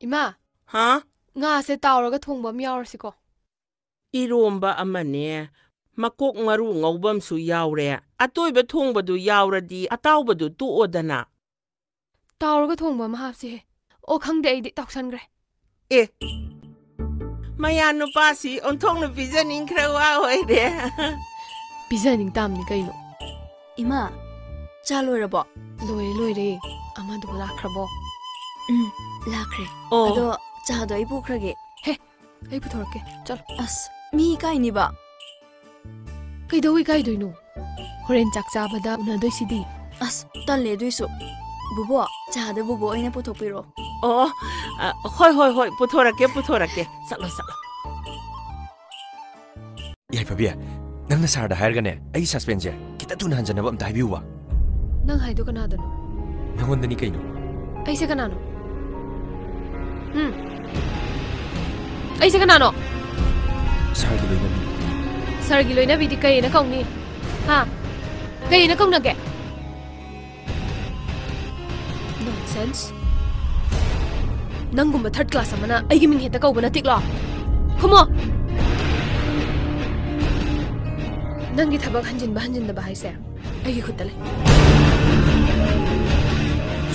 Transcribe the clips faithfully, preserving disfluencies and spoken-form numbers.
ꯏꯃꯥ, ꯍꯥ? ꯉꯥꯁꯦ ꯇꯥꯎꯔꯒ ꯊꯣꯡꯕ ꯑꯃ ꯌꯥꯎꯔꯁꯤꯀꯣ꯫ ꯏꯔꯣꯝꯕ ꯑꯃꯅꯦ, ꯃꯀꯣꯛ ꯃꯔꯨ ꯉꯧꯕ ꯑꯃꯁꯨ ꯌꯥꯎꯔꯦ꯫ ꯑꯇꯣꯏꯕ ꯊꯣꯡꯕꯗꯨ ꯌꯥꯎꯔꯗꯤ ꯑꯇꯥꯎꯕꯗꯨ ꯇꯣꯛꯑꯣꯗꯅ꯫ ꯇꯥꯎꯔꯒ ꯊꯣꯡꯕ ꯑꯃ ꯍꯥꯞꯁꯤꯍꯦ꯫ ꯑꯣ, ꯈꯪꯗꯦ, ꯑꯩꯗꯤ ꯇꯥꯎꯁꯟꯈ꯭ꯔꯦ꯫ ꯑꯦ, ꯃꯌꯥ ꯅꯨꯄꯥꯁꯤ ꯑꯣꯟꯊꯣꯛꯅ ꯄꯤꯖꯅꯤꯡꯈ꯭ꯔ ꯋꯥ ꯑꯣꯏꯔꯦ꯫ ꯄꯤꯖꯅꯤꯡ ꯇꯥꯕꯅꯤ ꯀꯩꯅꯣ꯫ ꯏꯃꯥ, ꯆꯥ ꯂꯣꯏꯔꯕꯣ? ꯂꯣꯏꯔꯦ, ꯂꯣꯏꯔꯦ꯫ ꯑꯃꯗꯨꯕꯨ ꯂꯥꯛꯈ꯭ꯔꯕꯣ? ꯎꯝ, ꯂꯥꯛꯈ꯭ꯔꯦ꯫ ꯑꯣ꯫ ꯑꯗꯣ ꯆꯥꯗꯣ ꯑꯩ ꯄꯨꯈ꯭ꯔꯒꯦ꯫ ꯍꯦ, ꯑꯩ ꯄꯨꯊꯣꯔꯛꯀꯦ, ꯆꯠꯂꯣ꯫ ꯑꯁ, ꯃꯤ ꯏꯀꯥꯏꯅꯤꯕ꯫ ꯀꯩꯗꯧ ꯏꯀꯥꯏꯗꯣꯏꯅꯣ? ꯍꯣꯔꯦꯟ ꯆꯥꯛ ꯆꯥꯕꯗ ꯎꯅꯗꯣꯏꯁꯤꯗꯤ꯫ ꯑꯁ, ꯇꯜꯂꯦ ꯑꯗꯨꯏꯁꯨ꯫ ꯕꯨꯕꯣ, ꯆꯥꯗ ꯕꯨꯕꯣ ꯑꯣꯏꯅ ꯄꯨꯊꯣꯛꯄꯤꯔꯣ꯫ ꯑꯣ, ꯑ, ꯍꯣꯏ, ꯍꯣꯏ, ꯍꯣꯏ, ꯄꯨꯊꯣꯔꯛꯀꯦ, ꯄꯨꯊꯣꯔꯛꯀꯦ꯫ ꯆꯠꯂꯣ, ꯆꯠꯂꯣ꯫ ꯌꯥꯏꯐꯕꯤ, ꯅꯪꯅ ꯁꯥꯔꯗ ꯍꯥꯏꯔꯒꯅꯦ, ꯑꯩꯒꯤ ꯁꯁꯄꯦꯟꯁꯁꯦ ꯈꯤꯇ ꯊꯨꯅ ꯍꯟꯖꯅꯕ ꯑꯝꯇ ꯍꯥꯏꯕꯤꯌꯨꯕ꯫ ꯅꯪ ꯍꯥꯏꯗꯣ ꯀꯅꯥꯗꯅꯣ? ꯅꯪꯉꯣꯟꯗꯅꯤ ꯀꯩꯅꯣ꯫ ꯑꯩꯁꯦ ꯀꯅꯥꯅꯣ? ꯎꯝ? ꯑꯩꯁꯦ ꯀꯅꯥꯅꯣ? ꯁꯥꯔꯒꯤ ꯂꯣꯏꯅꯕꯤꯅꯤ꯫ ꯁꯥꯔꯒꯤ ꯂꯣꯏꯅꯕꯤꯗꯤ ꯀꯩꯅ ꯀꯧꯅꯤ? ꯍꯥ? ꯀꯩꯅ ꯀꯧꯅꯒꯦ? Nonsense. ꯅꯪꯒꯨꯝꯕ third class ꯑꯃꯅ ꯑꯩꯒꯤ ꯃꯤꯡ ꯍꯦꯛꯇ ꯀꯧꯕ ꯅꯠꯇꯤꯛꯂꯣ? ꯈꯨꯝꯃꯣ! ꯅꯪꯒꯤ ꯊꯕꯛ ꯍꯟꯖꯤꯟꯕ ꯍꯟꯖꯤꯟꯗꯕ ꯍꯥꯏꯁꯦ ꯑꯩꯒꯤ ꯈꯨꯠꯇ ꯂꯩ꯫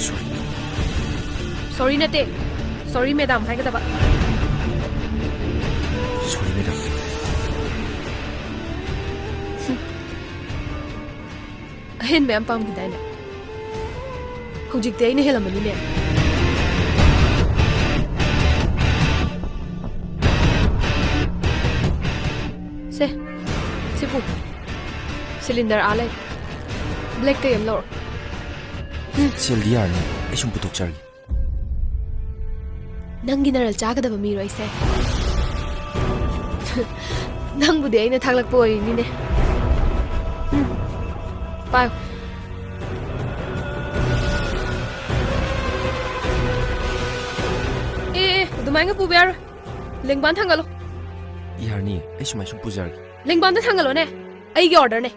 Sorry꯫ Sorry ꯅꯠꯇꯦ꯫ Sorry, madam ꯍꯥꯏꯒꯗꯕ꯫ Sorry, madam꯫ ꯑꯍꯦꯟꯕ ꯌꯥꯝ ꯄꯥꯝꯈꯤꯗꯥꯏꯅꯦ? ꯍꯧꯖꯤꯛꯇꯤ ꯑꯩꯅ ꯍꯦꯜꯂꯝꯃꯅꯤꯅꯦ꯫ ꯁꯦ, ꯁꯤ ꯄꯨ꯫ Cylinder ꯑꯥ ꯂꯩ꯫ Blackꯇꯩ ꯑꯃ ꯂꯧꯔꯣ꯫ ꯁꯦꯜꯗꯤ ꯌꯥꯔꯅꯤ, ꯑꯩ ꯁꯨꯝ ꯄꯨꯊꯣꯛꯆꯔꯒꯦ꯫ ꯅꯪꯒꯤ ꯅꯔꯜ ꯆꯥꯒꯗꯕ ꯃꯤꯔꯣ ꯑꯩꯁꯦ? ꯅꯪꯕꯨꯗꯤ ꯑꯩꯅ ꯊꯥꯛꯂꯛꯄ ꯑꯣꯏꯔꯤꯅꯤꯅꯦ꯫ ꯎꯝ, ꯄꯥꯏꯌꯨ꯫ ꯑꯦ, ꯑꯦ, ꯑꯗꯨꯃꯥꯏꯅ ꯄꯨꯕ ꯌꯥꯔꯣꯏ꯫ ꯂꯦꯡꯕꯥꯟ ꯊꯥꯡꯒꯠꯂꯣ꯫ ꯌꯥꯔꯅꯤ, ꯑꯩ ꯁꯨꯃꯥꯏ ꯁꯨꯝ ꯄꯨꯖꯔꯒꯦ꯫ ꯂꯦꯡꯕꯥꯟꯗ ꯊꯥꯡꯒꯠꯂꯣꯅꯦ, ꯑꯩꯒꯤ orderꯅꯦ꯫